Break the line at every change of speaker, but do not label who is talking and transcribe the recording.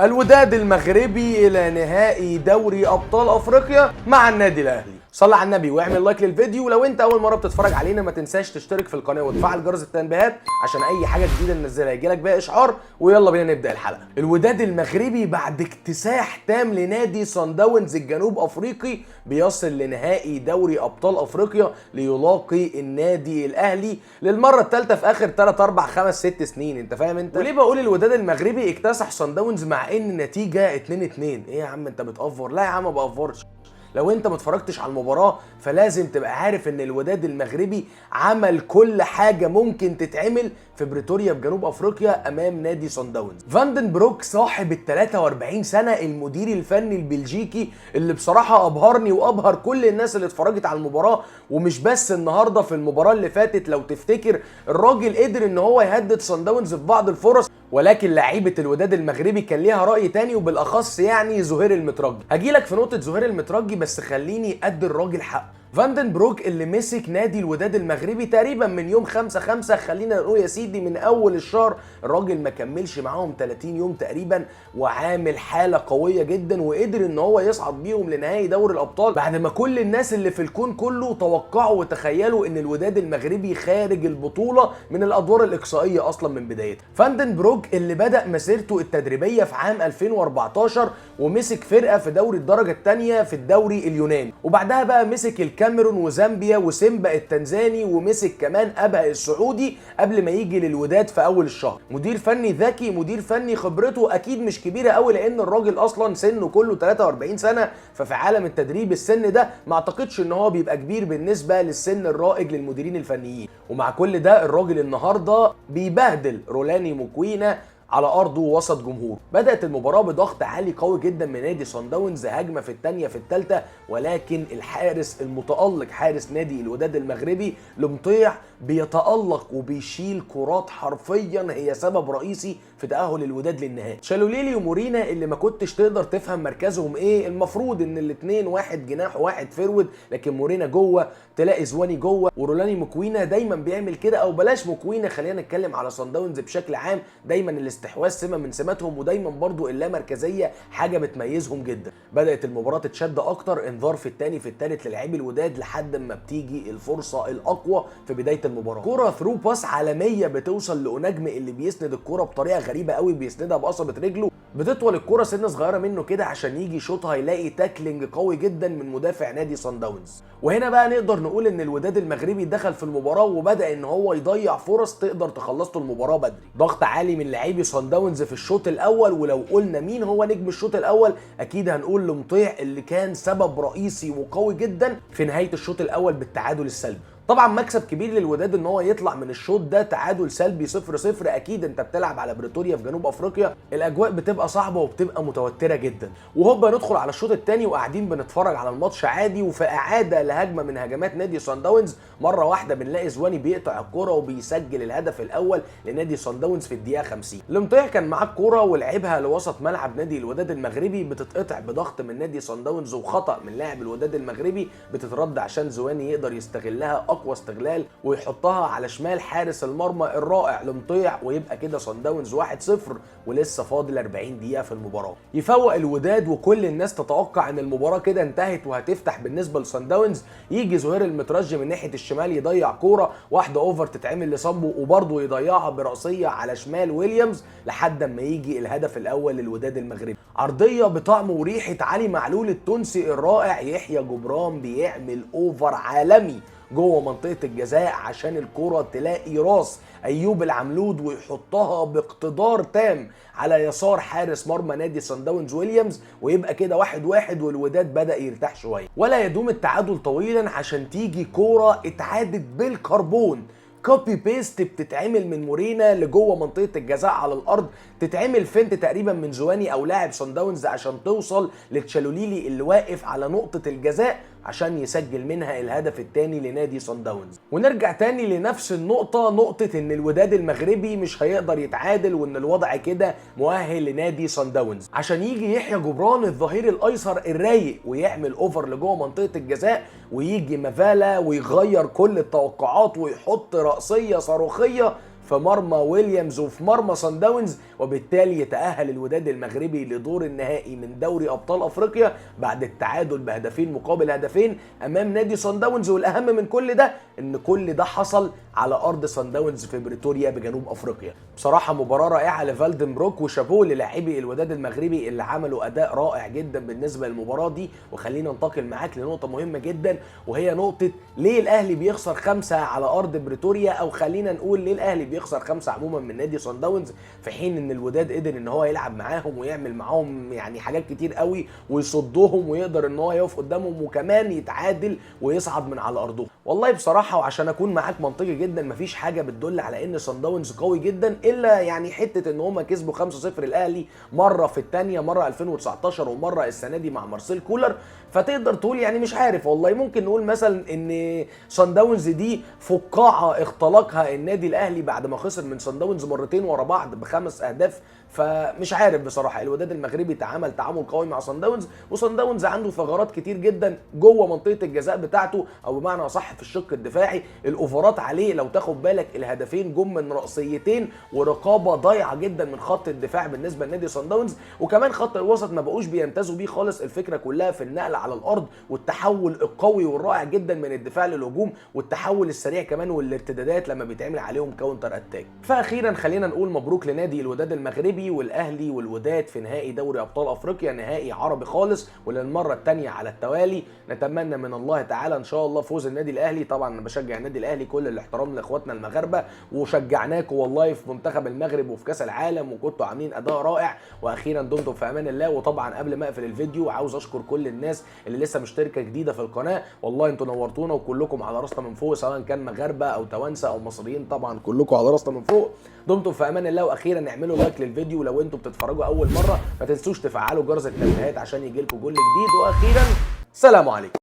الوداد المغربي الى نهائي دوري ابطال افريقيا مع النادي الاهلي. صل على النبي واعمل like للفيديو، ولو انت اول مرة بتتفرج علينا ما تنساش تشترك في القناة وتفعل جرس التنبيهات عشان اي حاجة جديدة ننزلها يجيلك بيها اشعار. ويلا بينا نبدا الحلقة. الوداد المغربي بعد اكتساح تام لنادي صن داونز الجنوب افريقي بيصل لنهائي دوري ابطال افريقيا ليلاقي النادي الاهلي للمرة الثالثة في اخر 3 4 5 6 سنين. انت فاهم انت وليه بقول الوداد المغربي اكتسح صن داونز مع ان النتيجة 2-2؟ ايه يا عم انت بتأفور؟ لا يا عم ما بأفورش. لو انت ما اتفرجتش على المباراة فلازم تبقى عارف ان الوداد المغربي عمل كل حاجة ممكن تتعمل في بريتوريا بجنوب افريقيا امام نادي صن داونز. فاندنبروك صاحب ال 43 سنة المدير الفني البلجيكي اللي بصراحة ابهرني وابهر كل الناس اللي اتفرجت على المباراة، ومش بس النهارده، في المباراة اللي فاتت لو تفتكر الراجل قدر ان هو يهدد صن داونز في بعض الفرص، ولكن لعيبة الوداد المغربي كان ليها راي تاني، وبالاخص يعني زهير المترجي. هجيلك في نقطة زهير المترجي، بس خليني ادي الراجل حقه. فاندنبروك اللي مسك نادي الوداد المغربي تقريبا من يوم 5/5، خلينا نقول يا سيدي من اول الشهر، الراجل ما كملش معاهم 30 يوم تقريبا، وعامل حاله قوية جدا وقدر ان هو يصعد بيهم لنهائي دوري الابطال بعد ما كل الناس اللي في الكون كله توقعوا وتخيلوا ان الوداد المغربي خارج البطولة من الادوار الاقصائية اصلا من بدايتها. فاندنبروك اللي بدا مسيرته التدريبية في عام 2014 ومسك فرقه في دوري الدرجة الثانية في الدوري اليوناني، وبعدها بقى مسك الكاميرون وزامبيا وسيمبا التنزاني، ومسك كمان ابها السعودي قبل ما يجي للوداد في اول الشهر. مدير فني ذكي، مدير فني خبرته اكيد مش كبيرة قوي لان الراجل اصلا سنة كله 43 سنة، ففي عالم التدريب السن ده ما اعتقدش ان هو بيبقى كبير بالنسبة للسن الرائج للمديرين الفنيين. ومع كل ده الراجل النهارده بيبهدل رولاني موكوينا على ارضه وسط جمهور. بدات المباراة بضغط عالي قوي جدا من نادي صن داونز، هجمة في الثانية في الثالثة، ولكن الحارس المتالق حارس نادي الوداد المغربي المطيع بيتالق وبيشيل كرات حرفيا هي سبب رئيسي في تاهل الوداد للنهائي. تشالوليلي ومورينا اللي ما كنتش تقدر تفهم مركزهم ايه، المفروض ان الاثنين واحد جناح وواحد forward، لكن مورينا جوه تلاقي زواني جوه، ورولاني موكوينا دايما بيعمل كده، او بلاش موكوينا، خلينا نتكلم على صن داونز بشكل عام، دايما الاستحواذ سمه من سماتهم، ودايما برضو اللامركزيه حاجة بتميزهم جدا. بدات المباراة تتشد اكتر، انذار في الثاني في الثالث للاعبي الوداد لحد ما بتيجي الفرصة الاقوى في بداية المباراة. كره through pass عالمية بتوصل لأوناجم اللي بيسند الكره بطريقة غريبة قوي، بيسندها بقصبه رجله، بتطول الكره سنة صغيرة منه كده عشان يجي يشوطها، يلاقي tackling قوي جدا من مدافع نادي صن داونز. وهنا بقى نقدر نقول ان الوداد المغربي دخل في المباراة وبدا ان هو يضيع فرص تقدر تخلص له المباراة بدري. ضغط عالي من لاعبي صن داونز في الشوط الاول، ولو قلنا مين هو نجم الشوط الاول اكيد هنقول لمطيع اللي كان سبب رئيسي وقوي جدا في نهاية الشوط الاول بالتعادل السلبي. طبعا مكسب كبير للوداد ان هو يطلع من الشوط ده تعادل سلبي 0-0. اكيد انت بتلعب على بريتوريا في جنوب افريقيا، الاجواء بتبقى صعبة وبتبقى متوترة جدا. وهوبا ندخل على الشوط الثاني وقاعدين بنتفرج على الماتش عادي، وفي اعاده لهجمه من هجمات نادي صن داونز مرة واحدة بنلاقي زواني بيقطع الكره وبيسجل الهدف الاول لنادي صن داونز في الدقيقة 50. المطيع كان معاه الكورة ولعبها لوسط ملعب نادي الوداد المغربي، بتتقطع بضغط من نادي صن داونز وخطا من لاعب الوداد المغربي، بتترد عشان زواني يقدر يستغلها اقوى استغلال ويحطها على شمال حارس المرمى الرائع لمطيع، ويبقى كده صن داونز 1-0 ولسه فاضل 40 دقيقة في المباراة. يفوق الوداد وكل الناس تتوقع ان المباراة كده انتهت وهتفتح بالنسبة لصن داونز. يجي زهير المترجي من ناحية الشمال يضيع كورة واحدة over تتعمل لصامبو وبرضه يضيعها براسيه على شمال ويليامز لحد ما يجي الهدف الاول للوداد المغربي. عرضية بطعم وريحه علي معلول التونسي الرائع، يحيى جبران بيعمل over عالمي جوه منطقة الجزاء عشان الكره تلاقي راس ايوب العملود ويحطها باقتدار تام على يسار حارس مرمى نادي صن داونز ويليامز، ويبقى كده 1-1 والوداد بدا يرتاح شوية. ولا يدوم التعادل طويلا عشان تيجي كورة اتعادت بالكربون، copy paste بتتعمل من مورينا لجوه منطقة الجزاء على الارض، تتعمل feint تقريبا من زواني او لاعب صن داونز عشان توصل لتشالوليلي اللي واقف على نقطة الجزاء عشان يسجل منها الهدف الثاني لنادي صن داونز. ونرجع تاني لنفس النقطة، نقطة ان الوداد المغربي مش هيقدر يتعادل وان الوضع كده مؤهل لنادي صن داونز، عشان يجي يحيى جبران الظهير الايسر الرايق ويعمل over لجوه منطقة الجزاء، ويجي مافالا ويغير كل التوقعات ويحط رأسية صاروخية في مرمى ويليامز وفي مرمى صن داونز، وبالتالي يتأهل الوداد المغربي لدور النهائي من دوري ابطال افريقيا بعد التعادل بهدفين مقابل هدفين امام نادي صن داونز. والاهم من كل ده ان كل ده حصل على ارض صن داونز في بريتوريا بجنوب افريقيا. بصراحة مباراة رائعة لفالدنبروك، وشابوه للاعبي الوداد المغربي اللي عملوا اداء رائع جدا بالنسبة للمباراة دي. وخلينا ننتقل معاك لنقطة مهمة جدا، وهي نقطة ليه الاهلي بيخسر 5 على ارض بريتوريا، او خلينا نقول ليه الاهلي بيخسر 5 عموما من نادي صن داونز، في حين ان الوداد قدر ان هو يلعب معاهم ويعمل معاهم يعني حاجات كتير قوي ويصدهم ويقدر ان هو يقف قدامهم وكمان يتعادل ويصعد من على ارضهم. والله بصراحة وعشان اكون معاك منطقي جدا، مفيش حاجة بتدل على ان صن داونز قوي جدا الا يعني حتة ان هم كسبوا 5-0 الاهلي مرة في الثانية، مرة 2019 ومرة السنة دي مع مارسيل كولر. فتقدر تقول يعني مش عارف والله، ممكن نقول مثلا ان صن داونز دي فقاعة اختلقها النادي الاهلي بعد ما خسر من صن داونز مرتين ورا بعض ب5 اهداف. فمش عارف بصراحة، الوداد المغربي تعامل تعامل قوي مع صن داونز، وصن داونز عنده ثغرات كتير جدا جوه منطقة الجزاء بتاعته، او بمعنى اصح في الشق الدفاعي. الاوفرات عليه لو تاخد بالك الهدفين جم من راسيتين ورقابه ضايعة جدا من خط الدفاع بالنسبة لنادي صن داونز، وكمان خط الوسط ما بقوش بيمتازوا بيه خالص. الفكرة كلها في النقل على الارض والتحول القوي والرائع جدا من الدفاع للهجوم، والتحول السريع كمان والارتدادات لما بيتعمل عليهم counter attack. فاخيرا خلينا نقول مبروك لنادي الوداد المغربي والاهلي والوداد في نهائي دوري ابطال افريقيا، نهائي عربي خالص وللمره الثانية على التوالي. نتمنى من الله تعالى ان شاء الله فوز النادي الاهلي. طبعا انا بشجع النادي الاهلي، كل الاحترام لاخواتنا المغاربة، وشجعناكم والله في منتخب المغرب وفي كاس العالم، وكنتوا عاملين اداء رائع. واخيرا دمتم في امان الله. وطبعا قبل ما اقفل الفيديو عاوز اشكر كل الناس اللي لسه مشتركة جديدة في القناة، والله انتوا نورتونا وكلكم على راسنا من فوق، سواء كان مغاربة او توانسة او مصريين، طبعا كلكم على راسنا من فوق. دمتم في امان الله. واخيرا اعملوا like للفيديو لو انتوا بتتفرجوا اول مرة، ما تنسوش تفعلوا جرس التنبيهات عشان يجيلكم كل جديد. واخيرا سلام عليكم.